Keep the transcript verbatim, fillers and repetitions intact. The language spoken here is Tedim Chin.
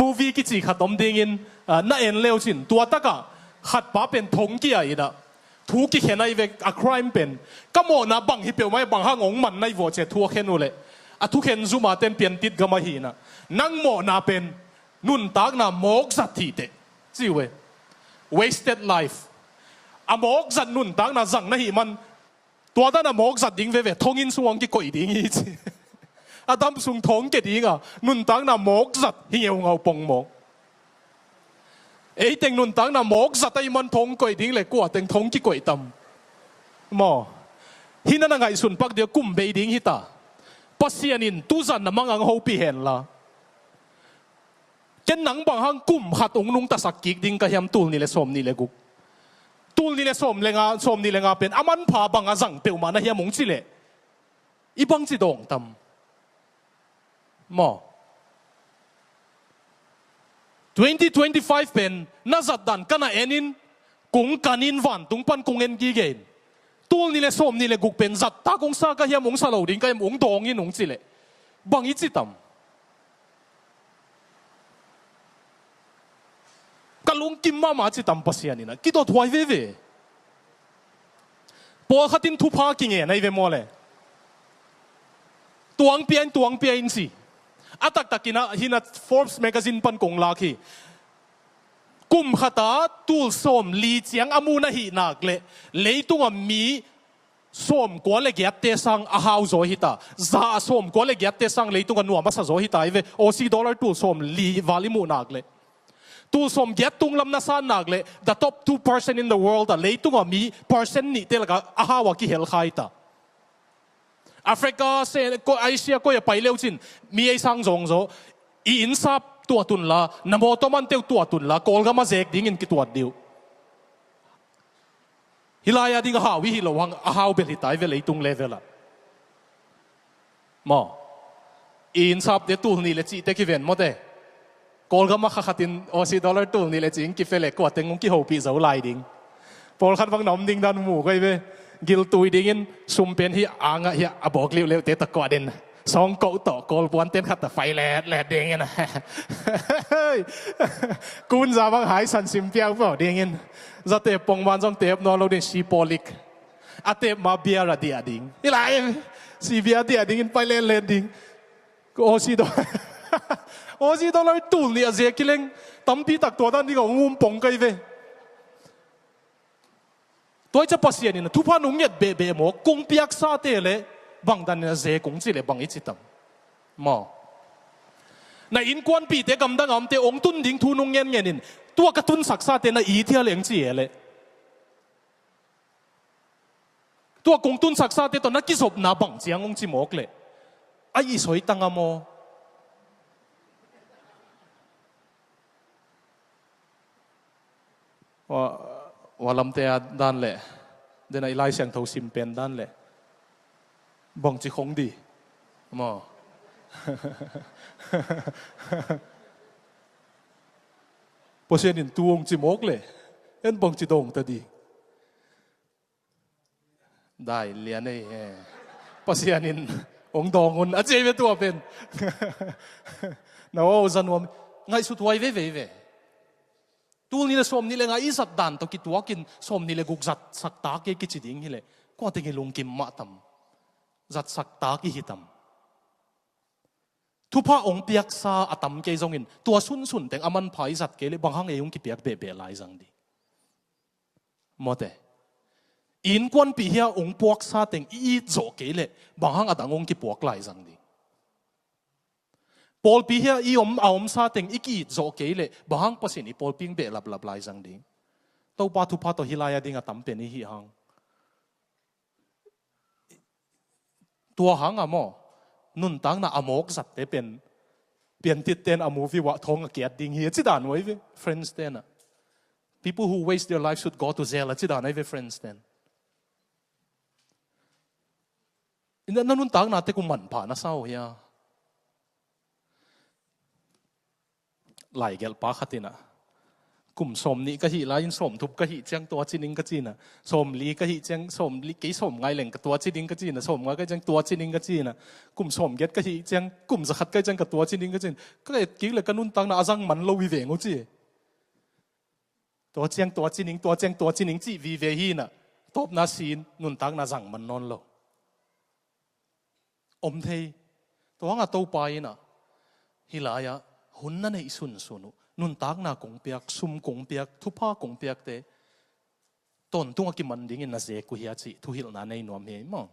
Movie kici khat om dingin, ah, na en leucin, tua takah khatpa pen thong kia inah thu kikhen ahi ve, a crime pen. Ka mawhna bang hi peuhmah, bang hang hong man na hi vua ci-a thu a khen uh leh, a thukhen zuma ten piantit gam ahi inah, nang mawhna pen nuntakna mawkzat hi teh, ci uh e. Wasted life. A mawkzat nuntakna zang na hih man, tua dan a mawkzat ding veve, thonginn sung hong kikoih ding hi ci. A dam sung thong kia dinga nuntakna mawkzat hi ngeungau pongmawk. Eiteng nuntakna mawkzat ahih man thong koih ding leh kua teng thong kikoih tam? Maw. Hih na na ngaihsun pak dia kum bei ding hita. Pasian in tuzan na mangang hopih henla. Ken nang bang hang kum khat hong nungtasak kik ding ka hiam, tul nih le sawm nih le guk? Tul nih le sawm le nga, sawm nih le nga pen a manpha bang a zang peuhmah na hiam hong ci leh, i bangci dawng tam? Maw. Twenty twenty-five pen na zatdan ka na enin, kong kanin vantung pan kong en gige in. Tul nih le sawm nih le guk pen zattak hong sa ka hiam, hong sa lo ding ka hiam, hong dawng in hong ci leh, bang i ci tam? Ka lungkim mahmah ci tam Pasian inah, kidot huai veve. Pawlkhat in thupha kingen ahi ve maw le. Tuang pia in, tuang pia in ci. A taktak inah, hih na Forbes magazine pan kong lak hi. Kum khata tul sawm li ciang a mu na hih nak leh, leitungah mi sawmkua le giatte sang a hau zaw hita. Za a sawmkua le giatte sang leitungah nuam a sa zaw hita hi ve. Aussie dollar tul sawm li val i muh nak leh, tul sawm giat tung lam na san nak leh, the top two percent in the world ah, leitungah mi percent nihte lakah a hau a kihel kha hita. Africa, se, ko, Asia koi a pai leucin, mi ei sang zawng zaw. I innsap tuat unla, na mawtaw mante uh tuat unla, Kawlgam a zek dingin kituat dih uh. Hih lai-a ding a hau i hih loh hang, a hau bel hita hi ve leitung level ah. Maw. I innsapte tul nih le cihte kiven mawte. Kawlgam ah kha khatin Aussie dollar tul nih le cih in kipia leh kua teng hong kihopih zo lai ding. Pawlkhat bang na om ding dan mu koi ve. Giltui dingin sum pen hih angah hih a bawk liuhleuhte tawh kuah den. Sawngkoh tawh Kawlpuan ten khat tawh pai letlet dingin. Kunza bang hai san sim piau pau dingin. Za tep pongman zong tep nawn lo ding, si pawlik. A tep ma beer a diah ding. Hih lai, si beer a diah dingin pai letlet ding. Aussie dollar. Aussie dollar tul nih a zek kileng. Tampi tak tua dan ding a hong um pong kei ve. Tua hi ciang Pasian in a thupha nong nget behbeh maw, kong piaksate le bang dan in a zek kong ci le bang i ci tam? Maw. Na innkuanpihte gamdang a omte hong tun ding thu nong ngenngen in, tua ka tunsaksate na it hial eng ci e le. Tua kong tunsaksate tawh na kizopna bang ciang hong ci mawk le. A i soi tang a maw. Wa, wa lamte a dan le, den a i Lai Siangtho sim pen dan le, bangci khong di. Maw. Pasian in tu hong ci mawk le, en bangci dawng ta di. Dai lian ei he. Pasian in hong dawng un a ci ei ve tua pen. Na aw za nuam. Ngaihsut huai veve ve. Tul nih le sawm nih le nga i zat dan tawh kituakin sawm nih le guk zatsak tak kei kici ding hi le, kua teng i lungkim mah tam? Zatsak tak i hi tam? Thupha hong piaksa a tam kei zongin tua sunsun teng a manpha i zat kei le bang hang ei hong kipiak behbeh lai zang ding? Mawte. Innkuanpih hia hong puaksa teng i it zawh kei le bang hang a dang hong kipuak lai zang ding? Pawlpi hia i om, a omsa teng i ki-it zawh kei le bang hang Pasian i pawlpi hong behlaplap lai zang ding? Topa thupha tawh hih lai a ding a tam pen i hih hang. Tua hang a maw, nuntakna a mawk zatte pen piantit ten a movie uah thawng a kiat ding hi a ci dan uh ahi ve, French ten a. People who waste their life should go to jail a ci dan ahi ve, French ten. Na, na nuntakna tek uh manpha na sa uh hia? Laigelhpa khat in a, Kum sawm nih ka hih lai-in sawm thum ka hih ciang tua ci ning ka ci-in ah, sawm li ka hih ciang sawm li, kei sawm nga leng ka tua ci ning ka ci-in ah, sawm nga ka hih ciang tua ci ning ka ci-in ah, kum sawm giat ka hih ciang, kum za khat ka hih ciang ka tua ci ning ka ci-in, ka et kik le ka nuntakna a zang man lo hi veng uh ci. Tua ciang tua ci ning, tua ciang tua ci ning cih vive hi-in ah, tawpna sin nuntakna zang man nawn lo. Om thei. Tua hangah Topa in ah, hih lai-ah hun na neih sunsun uh, nuntakna kong piak, sum kong piak, thupha kong piakte tawntung a kiman dingin na zek uh hia cih thuhilhna nei nuam hi maw.